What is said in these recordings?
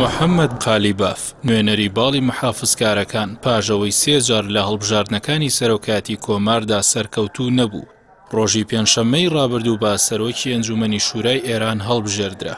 محەممەد قالیباف، نوێنەری باڵی محافزکارەکان، پاش ئەوەی سێ جار لە هەڵبژاردنەکانی سەرۆکایەتی کۆماردا سەرکەوتوو نەبوو، ڕۆژی پێنجشەممەی ڕابردوو بە سەرۆکی ئەنجوومەنی شورای ئێران هەڵبژێردرا.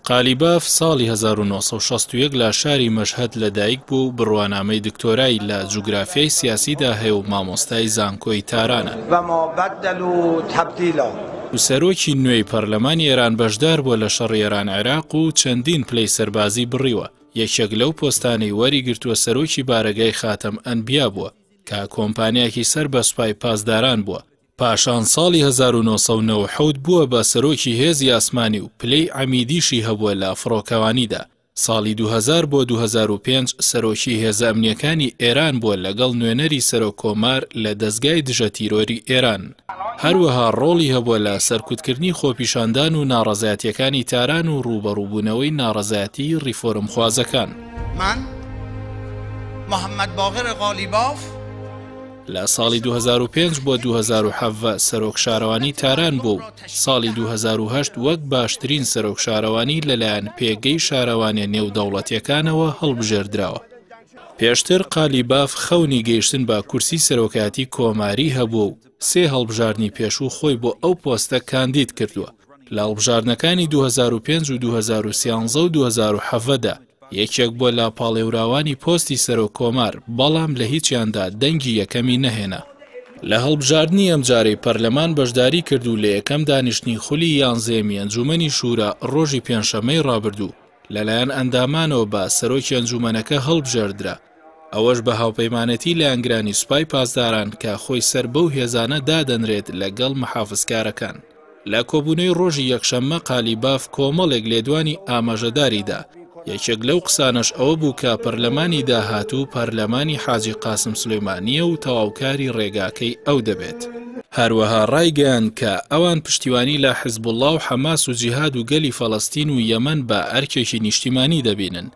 قالیباف ساڵی 1961 لە شاری مەشهەد لەدایک بوو و بڕوانامەی دکتۆرای لە جوگرافیای سیاسیدا هەیە و مامۆستای زانکۆی تارانە. و ما بدلوا تبدیلا. سەرۆکی نوێی پەرلەمانی ئێران بەشدار بووە لە شەڕی ئێران-عێراق و چەندین پلەی سەربازی بڕیوە، یەکێک لەو پۆستانەی وەریگرتووە سەرۆکی بارەگای خاتەم ئەنبیا بووە کە کۆمپانیایەکی سەر بە سوپای پاسداران بووە. پاشان ساڵی 1997 بووە بە سەرۆکی هێزی ئاسمانی و پلەی عەمیدیشی هەبووە لە فڕۆکەوانیدا. ساڵی 2000 بۆ 2005 سەرۆکی هێزە ئەمنییەکانی ئێران بووە لەگەڵ نوێنەری سەرۆک کۆمار لە دەزگای دژە تیرۆری ئێران. هەروەها ڕۆڵی هەبووە لە سەرکوتکردنی خۆپیشاندان و ناڕەزایەتییەکانی تاران و ڕووبەڕووبوونەوەی ناڕەزایەتیی ڕیفۆرمخوازەکان. من، محمد باقر قالیباف، لە ساڵی 2005 بۆ 2017 سەرۆک شارەوانی تاران بوو و ساڵی 2008 وەک باشترین سەرۆک شارەوانی لەلایەن پێگەی شارەوانیە نێودەوڵەتیەکانەوە هەڵبژێردراوە. پێشتر قالیباف خەونی گەیشتن بە کورسی سەرۆکایەتی کۆماری هەبووە و سێ هەڵبژاردنی پێشوو خۆی بۆ ئەو پۆستە کاندید کردووە. لە هەڵبژاردنەکانی 2005 و 2013 و 2017 دا یەکێک بووە لە پاڵێوراوانی پۆستی سەرۆک کۆمار، بەڵام لە هیچیاندا دەنگی یەکەمی نەهێنا. لە هەڵبژاردنی ئەمجارەی پەرلەمان بەشداری کرد و لە یەکەم دانیشتنی خولی یانزەیەمی ئەنجوومەنی شورا ڕۆژی پێنجشەممەی ڕابردوو لەلایەن ئەندامانەوە بە سەرۆکی ئەنجوومەنەکە هەڵبژێردرا، ئەوەش بە هاوپەیمانێتی لایەنگرانی سوپای پاسداران کە خۆی سەر بەو هێزانە دادەنرێت لەگەڵ محافزکارەکان. لە کۆبوونەوەی ڕۆژی یەکشەممە قالیباف کۆمەڵێک لێدوانی ئاماژەداری دا، یەکێک لەو قسانەش ئەوە بوو کە پەرلەمانی داهاتوو پەرلەمانی حاجی قاسم سولەیمانییە و تەواوکاری ڕێگاکەی ئەو دەبێت. هەروەها ڕایگەیاند کە ئەوان پشتیوانی لە حزبوڵڵا و حەماس و جیهاد و گەلی فەڵەستین و یەمەن بە ئەرکێکی نیشتیمانی دەبینن.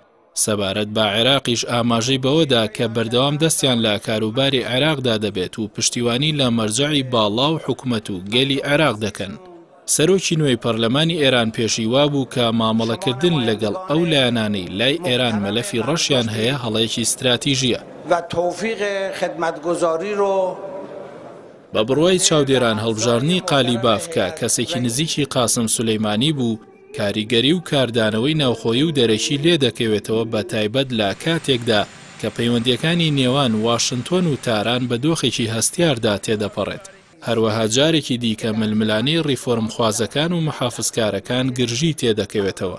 سەبارەت بە عێراقیش ئاماژەی بەوەدا کە بەردەوام دەستیان لە کاروباری عێراقدا دەبێت و پشتیوانی لە مەرجەعی باڵا و حکومەت و گەلی عێراق دەکەن. سەرۆکی نوێی پەرلەمانی ئێران پێشی وابوو کە مامەڵەکردن لەگەڵ ئەو لایەنانەی لای ئێران مەلەفی ڕەشیان هەیە هەڵەیەکی ستراتیژییە. و تۆفیق خدمتگزاری رو. بە بڕوای چاودێران هەڵبژاردنی قالیباف کە کەسێکی نزیکی قاسم سولەیمانی بوو، کاریگەری و کاردانەوەی ناوخۆیی و دەرەکی لێدەکەوێتەوە بە تایبەت لە کاتێکدا کە پەیوەندییەکانی نێوان واشنتۆن و تاران بە دۆخێکی هەستیاردا تێدەپەڕێت. هەروەها جارێکی دیکە ململانێی ڕیفۆرمخوازەکان و محافزکارەکان گرژی تێدەکەوێتەوە.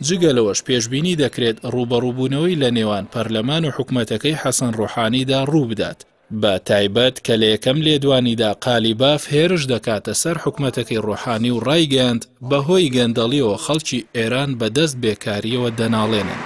جگە لەوەش پێشبینی دەکرێت ڕووبەڕووبوونەوەی لە نێوان پەرلەمان و حکومەتەکەی حەسەن ڕۆحانیدا ڕووبدات. بە تایبەت کە لە یەکەم لێدوانیدا قالیباف هێرش دەکاتە سەر حکومەتەکەی ڕۆحانی و ڕایگەیاند، بەهۆی گەندەڵیەوە خەڵکی ئێران بە دەست بێکارییەوە دەناڵێنن.